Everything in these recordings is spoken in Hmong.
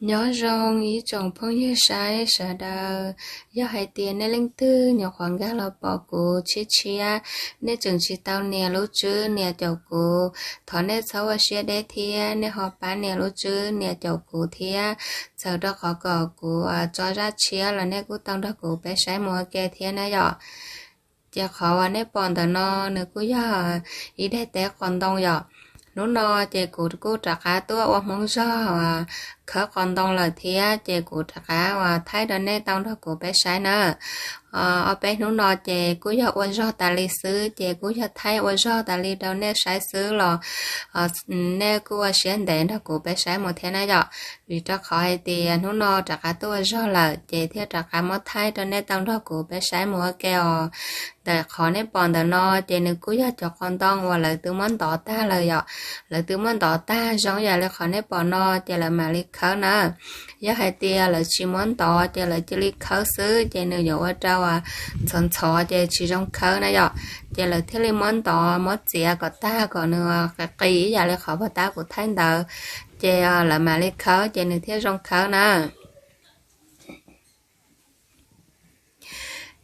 Nyob zoo ib tsoom phooj ywg saib sawv daws, yog hais tias nej leej twg nyuam qhuav nkag los pom kuv tshiab tshiab, nej tseem tsis tau nias lub tswb nias caum kuv, thov nej txhob ua siab deb thiab nej ho pab nias lub tswb nias caum kuv thiab, txawm rau qhov kom kuv tso zaj tshiab los nej kuj tau nrog kuv peb saib mus ua ke thiab na yom. Ces qhov uas nej pom ntawm no nws kuj yog ib daim teb qos ntoo yom. Hnub no ces kuv kuj rov qab tuaj ua hmoob zog khawb qos ntoo lawm thiab ces kuv rov qab uas thaij rau nej tau nrog kuv peb saib na. Ob peb hnub no ces kuj yog ua zog tas li xwb ces kuj yog thaij ua zog tas li rau nej saib xwb los nej kuj ua siab ntev nrog kuv peb saib mus thiab na yom. Vim rau qhov hais tias hnub no rov qab tuaj ua zog lawm ces thiaj rov qab muab thaij rau nej tau nrog kuv peb saib mus ua ke os. Ntawm qhov nej pom ntawm no ces nws kuj yog cov qos ntoo uas lawv twb muab ntov tag lawm yom. Lawv twb muab ntov tag zoo yam li qhov nej pom no ces lawv mam li khawb na. Yog hais tias lawv tsis muab ntov ces lawv cia li khawb xwb ces nws yuav ua rau ntxhov ntxhov ces tsis zoo khawb na yom. Ces lawv thiaj li muab ntov muab txiav kom tag kom nws qis qis ib yam li qhov puag ta kuv thaij ntawd, ces lawv mam li khawb ces nws thiaj zoo khawb na.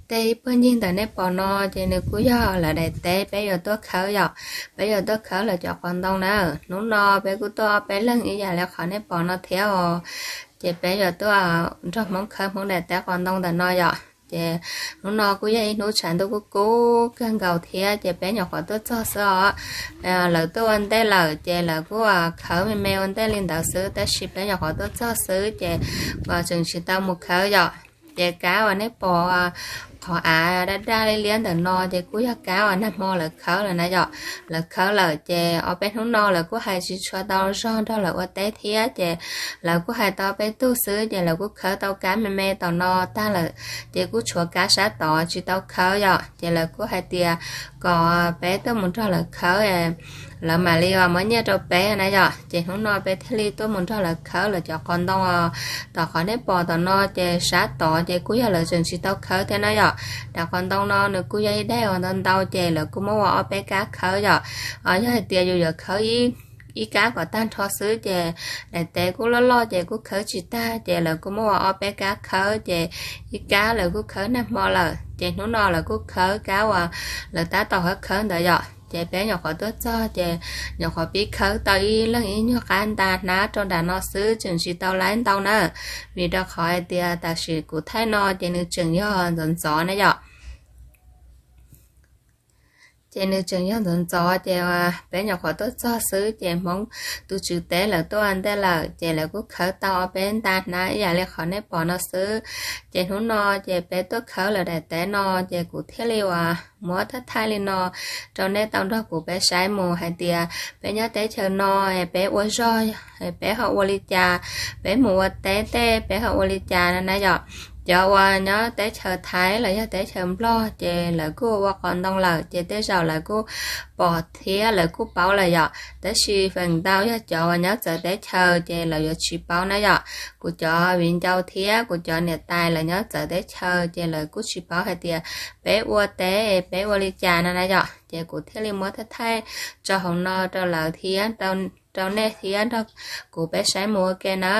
Tej ib puag ncig ntawm nej pom no ces nws kuj yog lawv daim teb peb yuav tuaj khawb yom. Peb yuav tuaj khawb lawv cov qos ntoo na. Hnub no peb kuj tuaj ob peb leeg ib yam li qhov nej pom no thiab os. Ces peb yuav tuaj nrog hmoob khawb hmoob daim teb qos ntoo ntawm no yom. Ces hnub no kuj yog ib hnub tshav ntuj kuj kub kawg nkaus thiab ces peb nyuam qhuav tuaj txog xwb os. Lawv tuaj ua ntej lawm ces lawv kuj khawb me me ua ntej li ntawd xwb tab sis peb nyuam qhuav tuaj txog xwb ces tseem tsis tau mus khawb yom. Ces kab uas nej pom qhov av daj daj liab liab ntawm no ces kuj yog kab uas nag hmo lawv khawb lawm na yom. Lawv khawb lawm ces ob peb hnub no lawv kuj hais tsis tshua tau zog nrog lawv ua teb thiab ces lawv kuj hais tau peb tug xwb ces lawv kuj khawb tau kab me me tom no tag lawm. Ces kuj tshuav kab sab tod tsis tau khawb yom ces lawv kuj hais tias kom peb tuaj mus nrog lawv khawb, lawv mam li muab nyiaj rau peb na yom. Ces hnub no peb thiaj li tuaj mus nrog lawv khawb lawv cov qos ntoo os. Tom qhov nej pom tom no ces sab tod ces kuj yog lawv tseem tsis tau khawb thiab na yom. Daim qos ntoo no nws kuj yog ib daim uas ntau ntau ces lawv kuj muab ua ob peb kab khawb yom. Yog hais tias yus yuav khawb ib kab kom tag nrho xwb ces daim teb kuj loj loj ces kuj khawb tsis tag ces lawv kuj muab ua ob peb kab khawb ces ib kab lawv kuj khawb nag hmo lawm ces hnub no lawv kuj khawb kab uas lawv tab tom khawb khawb ntawd yom. Ces peb nyuam qhuav tuaj txog ces nyuam qhuav pib khawb tau ib leeg ib nyuag qab nta hnab rau nram no xwb tseem tsis tau laib ntau na. Vim rau qhov hais tias tam sim kuv thaij no ces nws tseem yog ntxov ntxov na yom. Ces nws tseem yog ntxov ntxov ces peb nyuam qhuav tuaj txog xwb ces hmoob tus tswv teb lawv tuaj ua ntej lawm ces lawv kuj khawb tau ob peb nta hnab ib yam li qhov nej pom no xwb. Ces hnub no ces peb tuaj khawb lawv daim teb no ces kuv thiaj li uas muab thaij thaij li no rau nej tau nrog kuv peb saib mus hais tias peb nyob teb chaws no es peb ua zog es peb ho ua li cas, peb mus ua teb tej peb ho ua li cas no na yom. Cov uas nyob teb chaws Thaib los yog teb chaws Nplog ces lawv kuj ua qos ntoo lawm ces tej zaum lawv kuj pom thiab lawv kuj paub lawm yom. Tab sis feem ntau yog cov uas nyob txawv teb chaws ces lawv yuav tsis paub na yom. Kuv cov viv ncaus thiab kuv cov niam tais lawv nyob txawv teb chaws ces lawv kuj tsis paub hais tias peb ua teb peb ua li cas no na yom. Ces kuv thiaj li muab thaij thaij tso hauv no rau lawv thiab rau nej thiab nrog kuv peb saib mus ua ke na.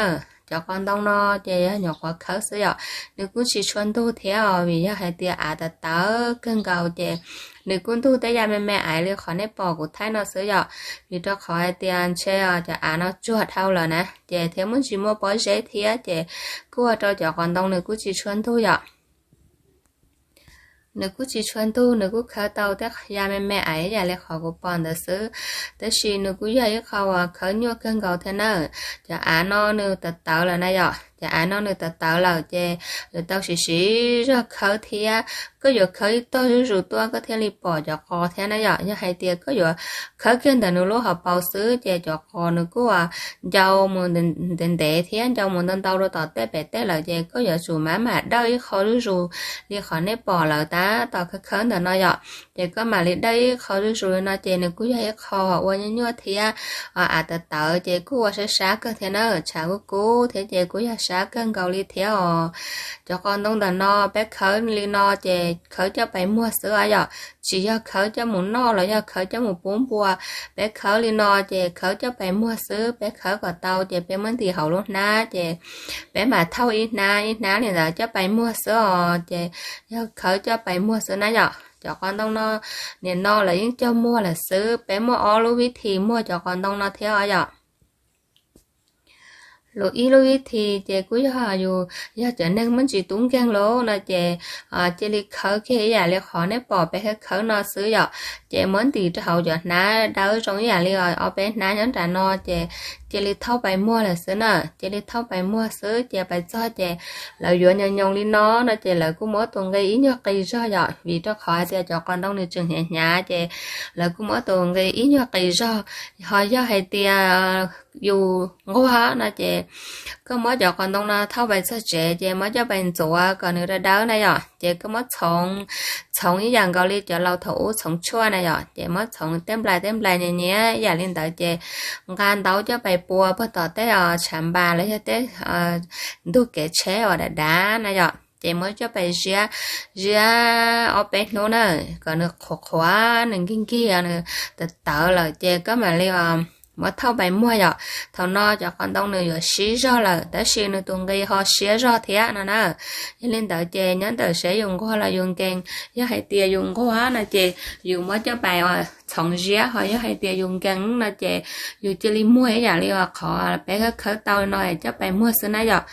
Cov qos ntoo no ces yog nyuam qhuav khawb xwb yom. Nws kuj tsis tshua ntug thiab os vim yog hais tias av tawv tawv kawg nkaus ces nws kuj ntug tej ya me me aiv li qhov nej pom kuv thaij no xwb yom. Vim rau qhov hais tias ntshe cov av no tsuag dhau lawm na ces thiab muaj ntsis muaj pob zeb thiab ces kuj ua rau cov qos ntoo nws kuj tsis tshua ntug yom. Nws kuj tsis tshua ntug, nws kuj khawb tau tej ya me me aiv ib yam li qhov kuv pom ntawd xwb. Tab sis nws kuj yog ib qho uas khawb nyuaj kawg nkaus thiab na. Cov av no nws tawv tawv lawm na yom, cov av no nws tawv tawv lawm ces yuav tau siv siv zog khawb thiab. Koj yuav khawb ib tog zuj zus tuaj koj thiaj li pom cov qos thiab na yom. Yog hais tias koj yuav khawb kiag ntawm nws lub hauv paus xwb ces cov qos nws kuj ncau mus ntev ntev thiab ncau mus ntau ntau rau tom tej pem tej lawm ces koj yuav tsum mam mam dawj ib qho zuj zus li qhov nej pom lawv tab tom khawb khawb ntawm no yom. Ces koj mam li dawj ib qho zuj zus li no ces nws kuj yog ib qho ua nyuaj nyuaj thiab, av tawv tawv ces kuj ua sab sab kawg thiab na, tshav kuj kub thiab ces kuj yog sab kawg nkaus li thiab os. Cov qos ntoo ntawm no peb khawb li no ces khawb coj pais muag xwb os yom, tsis yog khawb coj mus noj los yog khawb coj mus pub npua. Peb khawb li no ces khawb coj pais muag xwb, peb khawb kom tau ces peb muab ntim hauv lub hnab ces peb mam thauj ib hnab ib hnab li ntawd coj pais muag xwb os. Ces yog khawb coj pais muag xwb na yom. Cov qos ntoo no, nim no lawv yeej cog muag lawm xwb, peb muaj ob lub vib thi muag cov qos ntoo no thiab os yom. Lub ib lub vib thi ces kuj yog yus yog cov neeg muaj ntsis tub nkeeg lawm no ces cia li khawb kiag ib yam li qhov nej pom peb khawb khawb no xwb yom. Ces muab ntim rau hauv cov hnab dawb zoo ib yam li ob peb hnab nyob nram no ces cia li thauj pais muag lawm xwb na, cia li thauj pais muag xwb ces pais txog ces lawv yuav nyoos nyoos li no no ces lawv kuj muab tus nqi ib nyuag qis zog yom, vim rau qhov hais tias cov qos ntoo nws tseem hnyav hnyav ces lawv kuj muab tus nqi ib nyuag qis zog. Ho yog hais tias yus nquag no ces koj muab cov qos ntoo no thauj pais txog tsev ces muab coj pais ntxuav kom nws dawb dawb na yom, ces koj muab txhoov, txhoov ib yam nkaus li cov laus thaum ub txhoov tshuaj na yom, ces muab txhoov tej nplais tej nplais nyias nyias ib yam li ntawd ces nqa ntaub coj pais pua puag tom tej tshav npas los yog tej ntug kev tsheb uas dav dav na yom, ces muab coj pais ziab, ziab ob peb hnub na kom nws qhuav qhuav, nws nkig nkig, nws tawv tawv lawm ces koj mam li muab thauj pais muag yom. Thaum no cov qos ntoo nws yuav sib zog lawm tab sis nws tus nqi ho siab zog thiab no na. Yog li ntawd ces nyob ntawm seb yus nquag los yus nkees, yog hais tias yus nquag no ces yus muab coj pais txhoov ziab, ho yog hais tias yus nkees no ces yus cia li muag ib yam li qhov peb khawb khawb tau no coj pais muag xwb na yom.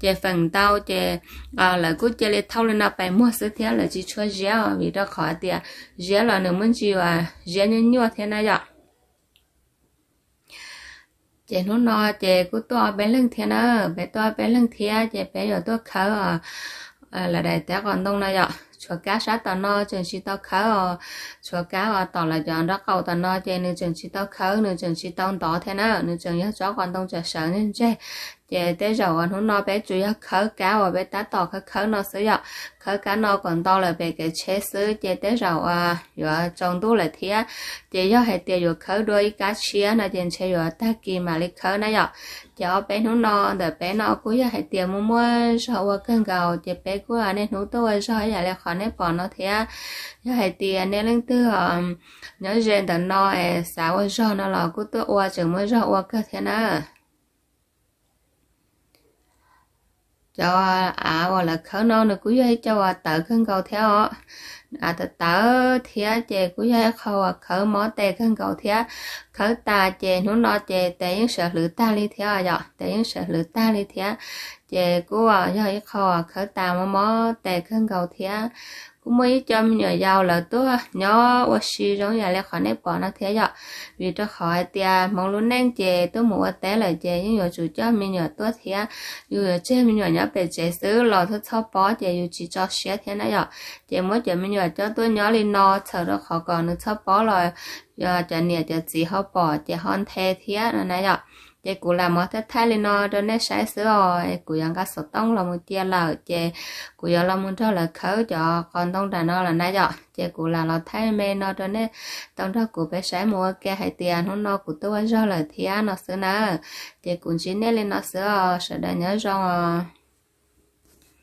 Ces feem ntau ces lawv kuj cia li thauj li no pais muag xwb thiab lawv tsis tshua ziab os, vim rau qhov tias ziab los nws muaj ntsis uas ziab nyuaj nyuaj thiab na yom. Ces hnub no ces kuj tuaj ob peb leeg thiab na, peb tuaj ob peb leeg thiab ces peb yuav tuaj khawb lawv daim teb qos ntoo no yom. Tshuav kab sab tom no tseem tsis tau khawb os, tshuav kab uas tom lawv cov nraub qaum tom no ces nws tseem tsis tau khawb, nws tseem tsis tau ntov thiab na, nws tseem yog tsob qos ntoo tseem sawv ntseg ntseg. Ces tej zaum uas hnub no peb tsuas yog khawb kab uas peb tab tom khawb khawb no xwb yom, khawb kab no kom ntau lawm pem kev tsheb xwb ces tej zaum uas yuav tsaus ntuj lawm thiab. Ces yog hais tias yuav khawb dua ib kab tshiab no ces ntshe yuav tag kis mam li khawb na yom. Ces ob peb hnub no ntawm peb no kuj yog hais tias muaj muaj zog ua kawg nkaus ces peb kuj niaj hnub tuaj ua zog ib yam li qhov nej pom no thiab. Yog hais tias nej leej twg nyob ze ntawm no es xav ua zog no los kuj tuaj ua, tseem muaj zog ua kawg thiab na. Cov av uas lawv khawb no nws kuj yog ib co uas tawv kawg nkaus thiab os. Av tawv tawv thiab ces kuj yog ib qho uas khawb mob tes kawg nkaus thiab. Khawb tas ces hnub no ces tes yeej sawv hlwv tag li thiab yom, tes yeej sawv hlwv tag li thiab. Ces kuj yog ib qho uas khawb tas mob mob tes kawg nkaus thiab. Kuj muaj ib co me nyuam yaus lawv tuaj nyob ua si zoo yam li qhov nej pom no thiab yom. Vim rau qhov hais tias hmoov lub neej ces tuaj mus ua teb lawm ces yeej yuav tsum coj me nyuam tuaj thiab. Yus yuav tseg me nyuam nyob pem tsev xwb los txhob txhob pob ces yus tsis tso siab thiab na yom. Ces muab cov me nyuam coj tuaj nyob li no txhawm rau qhov kom nws txhob pob los cov niam cov txiv ho pom ces ho nthe thiab no na yom. Ces kuv lam muab thaij thaij li no rau nej saib xwb os, kuv yuav nqa xov tooj los mus cia lawm ces kuv yuav los mus nrog lawv khawb cov qos ntoo nram no lawm na yom. Ces kuv lam los thaij me no rau nej tau nrog kuv peb saib mus ua ke hais tias hnub no kuv tuaj ua zog lawm thiab no xwb na. Ces kuv ntsib nej li no xwb os, sawv daws nyob zoo os.